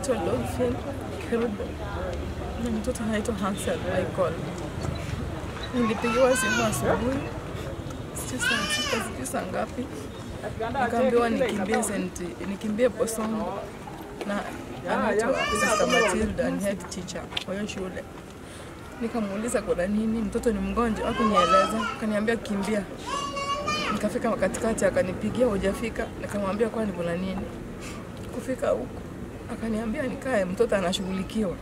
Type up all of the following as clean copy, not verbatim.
Dolphin Kerubo na mtoto anaitwa Hansel Michael. Nilipigiwa simu asubuhi, sijui saa sita, sijui saa ngapi, nikaambiwa nikimbie nikimbie Bosongo, na anaitwa Sister Matilda, ni head teacher kwa hiyo shule. Nikamuuliza kuna nini, mtoto ni mgonjwa, hakunieleza, akaniambia kimbia. Nikafika katikati akanipigia hujafika, nikamwambia kwani kuna nini. Kufika huko akaniambia nikae, mtoto anashughulikiwa.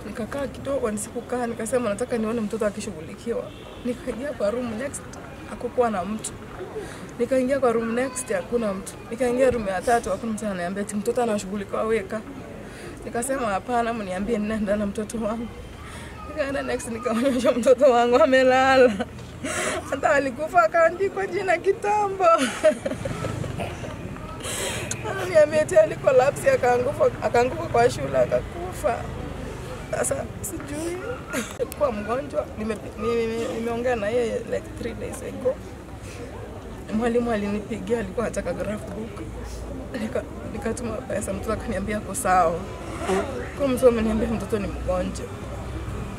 Nikakaa kidogo, nisikukaa, nikasema nataka nione mtoto akishughulikiwa. Nikaingia kwa room next, hakukuwa na mtu. Nikaingia kwa room next, hakuna mtu. Nikaingia room ya tatu, hakuna mtu. Ananiambia ati mtoto anashughulikiwa, weka. Nikasema hapana, mniambie ninaenda na mtoto wangu. Nikaenda next, nikaonyesha mtoto wangu amelala. Hata alikufa akaandikwa jina kitambo. Ananiambia ati alikolapsi akaanguka kwa shule akakufa. Sasa sijui kwa mgonjwa, nimeongea na yeye like 3 days ago. Mwalimu alinipigia, alikuwa anataka graph book. Nikatuma pesa, mtoto akaniambia ako sawa. Kwa mtoto ameniambia mtoto ni mgonjwa.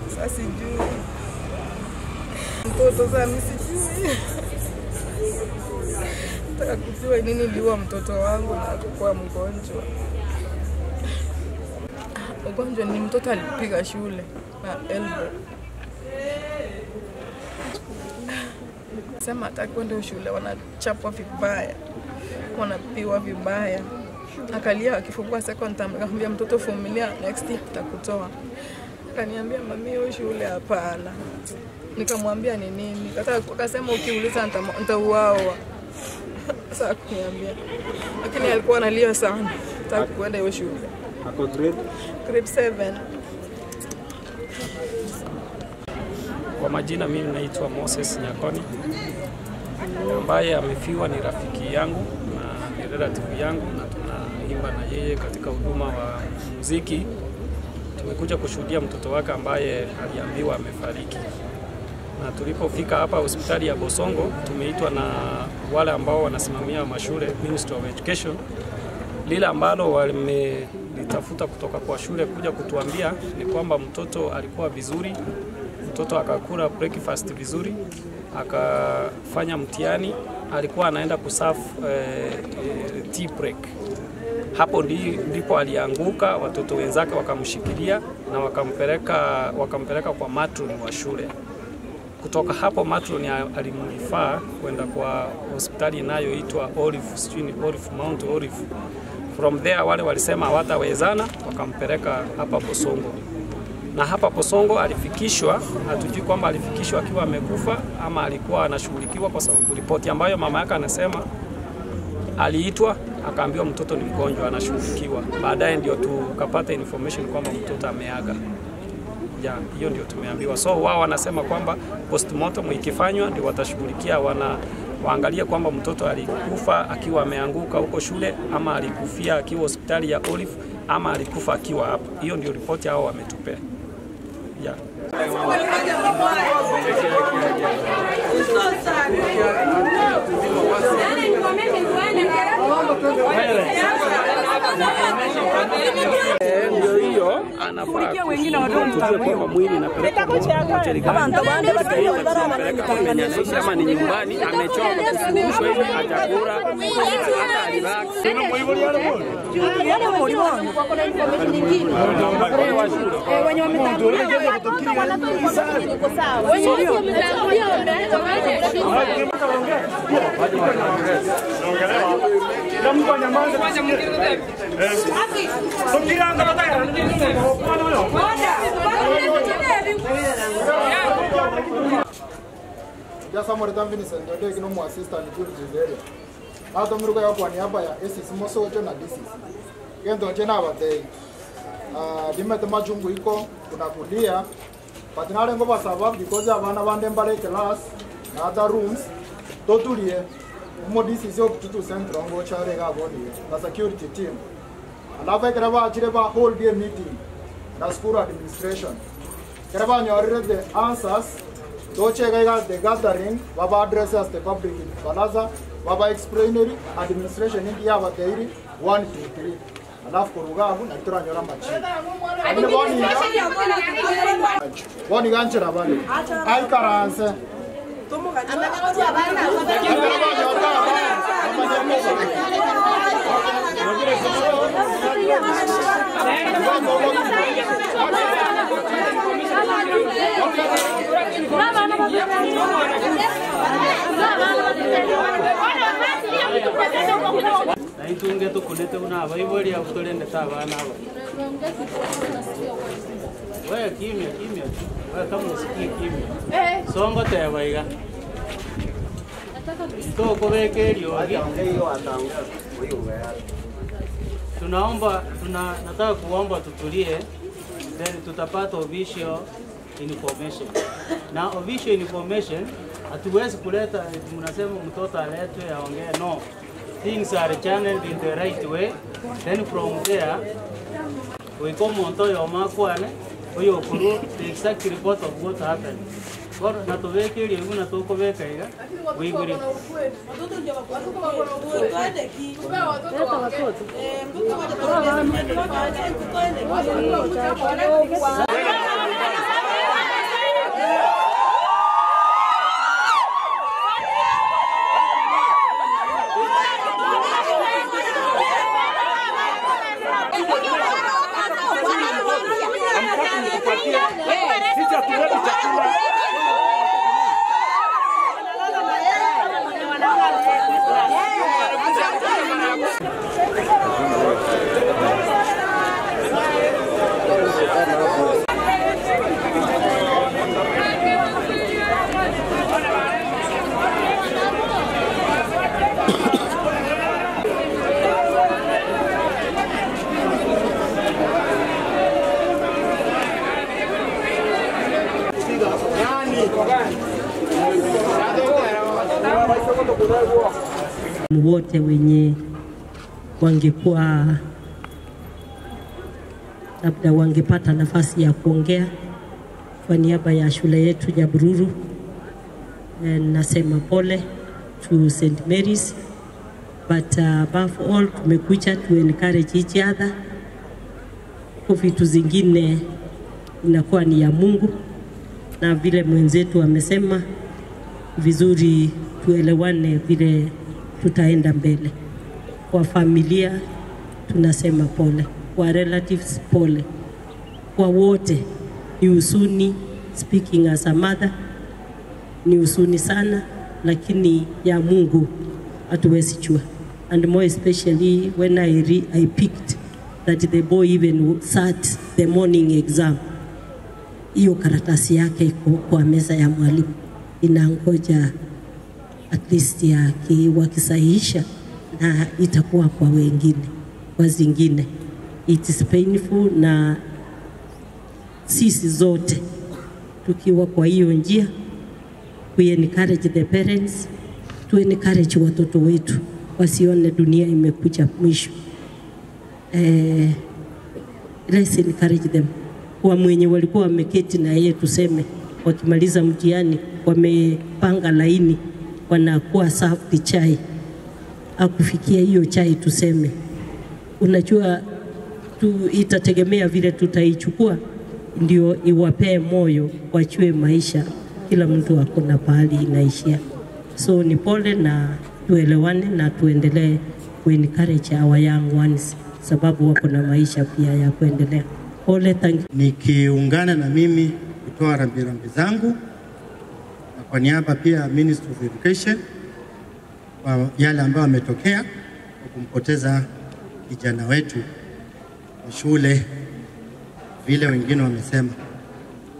Sasa sijui. Mtoto sasa mimi sijui. Nataka kujua nini iliua mtoto wangu na akakuwa mgonjwa. Ugonjwa ni mtoto alipiga shule na elbow. Sema hataki kwenda shule, wanachapwa vibaya, wanapiwa vibaya. Akalia akifungua second term, nikamwambia mtoto vumilia, next year nitakutoa. Akaniambia mami hiyo shule hapana. Nikamwambia ni nini? Akasema ukiuliza nitauawa. Sasa akaniambia. Lakini alikuwa analia sana, hataki kwenda hiyo shule. Ako grade 7. Kwa majina mimi naitwa Moses Nyakoni, ambaye amefiwa ni rafiki yangu na ni relative yangu, na tunaimba na yeye katika huduma wa muziki. Tumekuja kushuhudia mtoto wake ambaye aliambiwa amefariki. Na tulipofika hapa hospitali ya Bosongo, tumeitwa na wale ambao wanasimamia mashule, Ministry of Education. Lile ambalo wamelitafuta kutoka kwa shule kuja kutuambia ni kwamba mtoto alikuwa vizuri, mtoto akakula breakfast vizuri, akafanya mtihani, alikuwa anaenda kusafu tea break. Hapo ndipo alianguka, watoto wenzake wakamshikilia na wakampeleka kwa matron wa shule. Kutoka hapo matron alimrifaa kwenda kwa hospitali inayoitwa Olive, sijui Olive, Mount Olive. From there wale walisema hawatawezana, wakampeleka hapa Bosongo. Na hapa Bosongo alifikishwa, hatujui kwamba alifikishwa akiwa amekufa ama alikuwa anashughulikiwa, kwa sababu ripoti ambayo mama yake anasema aliitwa akaambiwa mtoto ni mgonjwa anashughulikiwa. Baadaye ndio tukapata information kwamba mtoto ameaga. Ya, hiyo ndio tumeambiwa. So wao wanasema kwamba postmortem ikifanywa ndio watashughulikia, waangalie kwamba mtoto alikufa akiwa ameanguka huko shule ama alikufia akiwa hospitali ya Olive ama alikufa akiwa hapa. Hiyo ndio ripoti hao wametupea. Ya. Ndio hiyo anafaa wengine watoto kwamba mwili inapelekwa hospitali kama ni nyumbani, amechoka kufurushwa hivi, atakula hata relax. Jasa Moreta Vincent ndio kino mu assistant Jules. Ato mruka ya kwa niaba ya ACC Mosocho na DCC. Kendo tena batei. Dimete majungu iko kuna kulia. Patinale ngoba sababu because abana bande mbale class na other rooms totulie. Mo DCC of Tutu Central ngo chare ga boni na security team. Alafu ikiraba achire ba whole day meeting na school administration. Kiraba nyorire the answers. Toche gaiga the gathering, baba address as the public in Balaza, baba explaineri administration india bateiri 1 2 3. Alafu kuruga abu na turanyora machi. Boni ganchira bali. Ai karanse. Naitunge tukulete una abaibori abutolende tabana aba. Wewe kimya kimya. Wewe kama usikii kimya. Songo teba iga. Tunaomba, nataka kuomba tutulie, then tutapata official information. Na official information hatuwezi kuleta, mnasema mtoto aletwe aongee, no. Things are channeled in the right way. Then from there we come on to your makwane, we okuru the exact report of what happened. Kwa natoweke ile na tokobeka iga we will Wote wenye wangekuwa labda wangepata nafasi ya kuongea kwa niaba ya shule yetu Nyabururu, nasema pole to St. Mary's, but above all tumekuja to encourage each other. Kwa vitu zingine inakuwa ni ya Mungu, na vile mwenzetu amesema vizuri, tuelewane vile tutaenda mbele. Kwa familia tunasema pole, kwa relatives pole, kwa wote. Ni huzuni, speaking as a mother, ni huzuni sana, lakini ya Mungu hatuwezi jua. And more especially when I picked that the boy even sat the morning exam. Hiyo karatasi yake iko kwa meza ya mwalimu, inangoja at least ya wakisahihisha, na itakuwa kwa wengine, kwa zingine. It is painful, na sisi zote tukiwa kwa hiyo njia, we encourage the parents, to encourage watoto wetu wasione dunia imekuja mwisho. Let's encourage them. Kwa mwenye walikuwa wameketi na yeye, tuseme wakimaliza mtihani wamepanga laini, wanakuwa safi chai, akufikia hiyo chai, tuseme unajua tu, itategemea vile tutaichukua ndio iwapee moyo wachue maisha. Kila mtu akona pahali inaishia. So ni pole, na tuelewane na tuendelee ku encourage our young ones, sababu wako na maisha pia ya kuendelea. Pole, thank you. Nikiungana na mimi kutoa rambirambi zangu na kwa niaba pia Ministry of Education kwa yale ambayo ametokea kwa kumpoteza kijana wetu wa shule, vile wengine wamesema.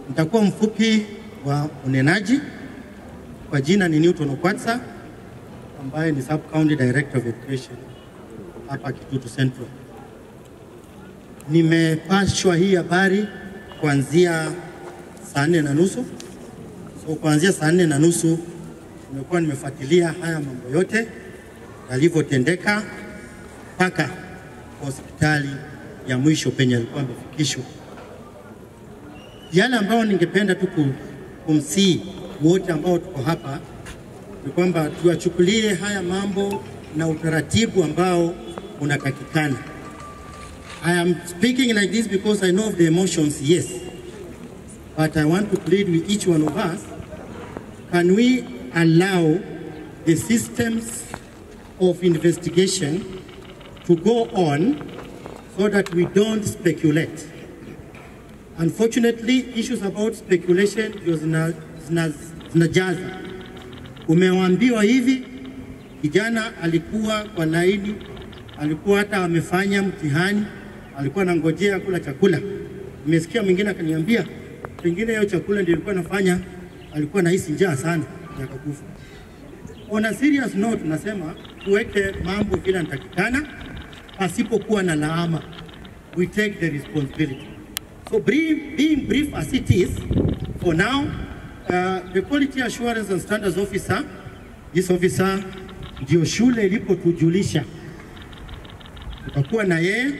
Nitakuwa mfupi wa unenaji. Kwa jina ni Newton Okwatsa, ambaye ni Sub County Director of Education hapa Kitutu Central. Nimepashwa hii habari kuanzia saa 4:30. So kuanzia saa 4:30 nimekuwa nimefuatilia haya mambo yote yalivyotendeka mpaka hospitali ya mwisho penye alikuwa amefikishwa. Yale ambayo ningependa tu kumsii wote ambao tuko hapa ni kwamba tuachukulie haya mambo na utaratibu ambao unatakikana. I am speaking like this because I know of the emotions, yes. But I want to plead with each one of us, can we allow the systems of investigation to go on so that we don't speculate? Unfortunately, issues about speculation ndio zinajaza. Umeambiwa hivi, kijana alikuwa kwa laini, alikuwa hata amefanya mtihani, alikuwa anangojea kula chakula. Nimesikia mwingine akaniambia, pengine hiyo chakula ndio ilikuwa anafanya, alikuwa anahisi njaa sana, akakufa. On a serious note, nasema tuweke mambo vile yanatakikana, pasipokuwa na lawama. We take the responsibility. So being brief as it is, for now, the Quality Assurance and Standards Officer, this officer ndio shule ilipotujulisha, tutakuwa na yeye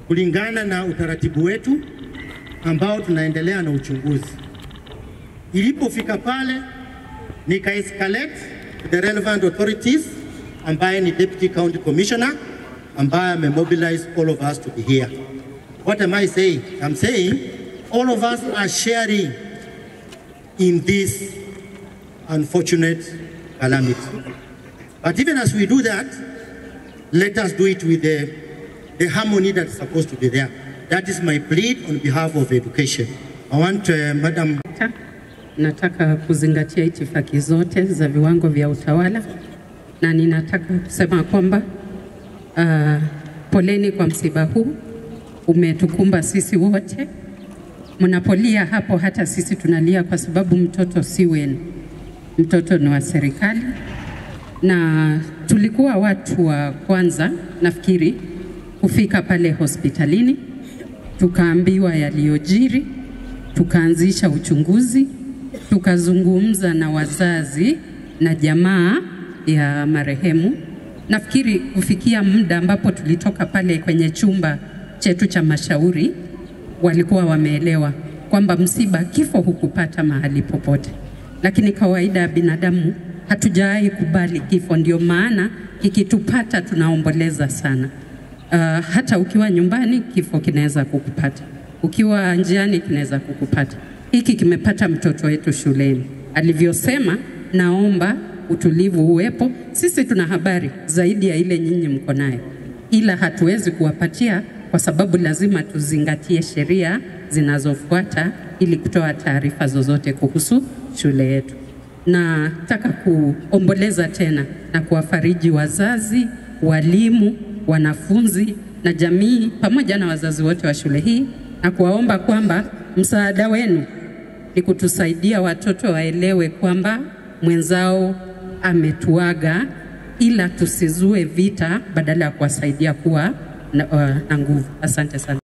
kulingana na utaratibu wetu ambao tunaendelea na uchunguzi. Ilipofika pale, nika escalate to the relevant authorities, ambaye ni Deputy County Commissioner, ambaye amemobilize all of us to be here. What am I saying? I'm saying all of us are sharing in this unfortunate calamity. But even as we do that, let us do it with the harmony that's supposed to be there. That is my plea on behalf of education. I want Madam... Nataka kuzingatia itifaki zote za viwango vya utawala, na ninataka kusema kwamba poleni kwa msiba huu, umetukumba sisi wote. Mnapolia hapo hata sisi tunalia, kwa sababu mtoto si wenu, mtoto ni wa serikali. Na tulikuwa watu wa kwanza nafikiri kufika pale hospitalini, tukaambiwa yaliyojiri, tukaanzisha uchunguzi, tukazungumza na wazazi na jamaa ya marehemu. Nafikiri kufikia muda ambapo tulitoka pale kwenye chumba chetu cha mashauri, walikuwa wameelewa kwamba msiba, kifo hukupata mahali popote. Lakini kawaida ya binadamu hatujawahi kubali kifo, ndio maana kikitupata tunaomboleza sana. Hata ukiwa nyumbani kifo kinaweza kukupata, ukiwa njiani kinaweza kukupata. Hiki kimepata mtoto wetu shuleni. Alivyosema, naomba utulivu uwepo. Sisi tuna habari zaidi ya ile nyinyi mko nayo, ila hatuwezi kuwapatia kwa sababu lazima tuzingatie sheria zinazofuata ili kutoa taarifa zozote kuhusu shule yetu. Nataka kuomboleza tena na kuwafariji wazazi, walimu, wanafunzi na jamii pamoja na wazazi wote wa shule hii, na kuwaomba kwamba msaada wenu ni kutusaidia watoto waelewe kwamba mwenzao ametuaga, ila tusizue vita badala ya kuwasaidia kuwa na nguvu. Asante sana.